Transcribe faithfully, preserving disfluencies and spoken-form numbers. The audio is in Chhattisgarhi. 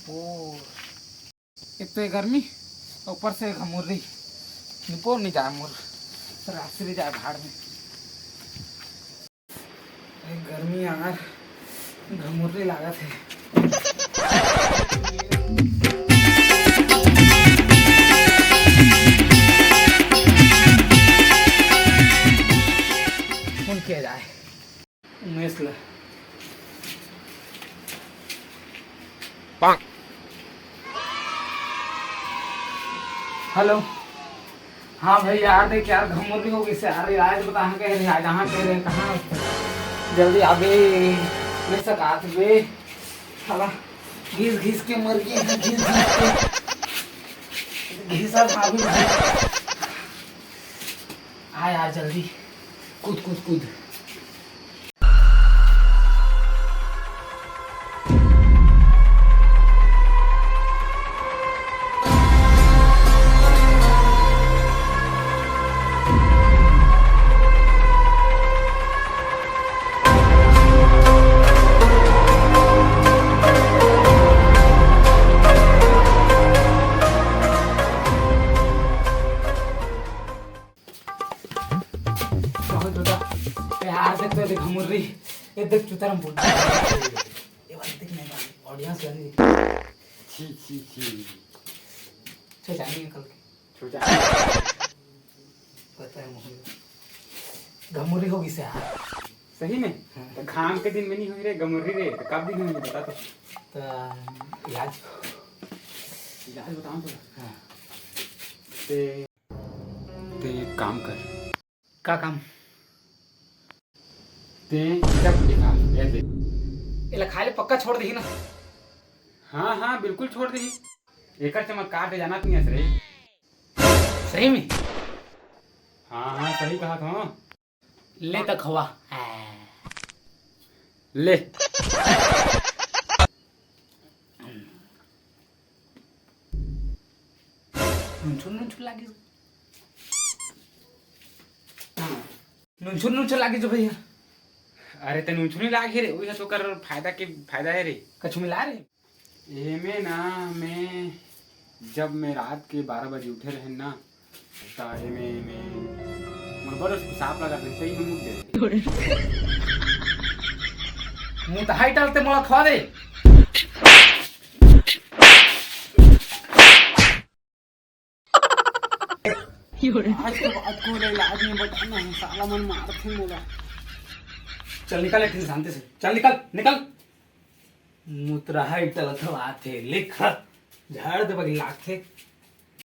ओ, एक तो ये गर्मी, ऊपर से घमुर्री। निपोर नहीं जाए मोर, रास्त्री जाए भाड़ में। अरे गर्मी यार, घमुर्री लागत है। फोन किया जाए उमेश ला। हेलो। हाँ भाई यार, देख यार, घमुर्री हो गई से यार, इलाज बता, कहाँ कह रहे, आज कहाँ कह रहे, कहाँ जल्दी अभी। नहीं सकात बे, साला घिस घिस के मर गए हैं, घिस घिस के। घिसा भाभी। आ यार जल्दी, कूद कूद कूद। बहुत बेटा, प्यार से तो देख मुर्री, ये देख चुतरम बोल। ये वाली देख नहीं, audience वाली देख। छी, छी, छी। छो जानी निकल के। छो जा। पता है मुझे। घमुर्री होगी से यार। सही में? हाँ। तो घाम के दिन में नहीं हुई रे, घमुर्री रे, तो कब दिन हुई बता तो। तो इलाज। इलाज बताओ तो। हाँ। ते ते एक काम कर। का काम? ते इधर दिखा, ये दे। एला खाए ले पक्का छोड़ देही ना? हाँ, हाँ, बिल्कुल छोड़ देही। एकर चमत्कार ते जानत नहीं हस रे। सही में? हाँ, हाँ, सही कहा था। ले तक हवा। ले। नुनछुन, नुनछुन लागिस। नुनछुन, नुनछुन लागिस जो भैया। अरे, ते नुनछुन ही लागे रे, वही तो कर फायदा के फायदा है रे। कछु मिला रे? एमे ना, मैं, जब मैं रात के बारह बजे उठे रहेन ना, त एमे, एमे, मोर बड़ सांप लगा दे, सही में मुड़ दे। मुंह तो हाई टालते मोला खवा दे। आज के बाद कोई ला इलाज नहीं बताना है, साला मन मारथे मोला। चल निकल, एक ठन शांति से चल, निकल, निकल। मुतरा है, टलत आथे, लिख, झाड़ दे बगी लागथे।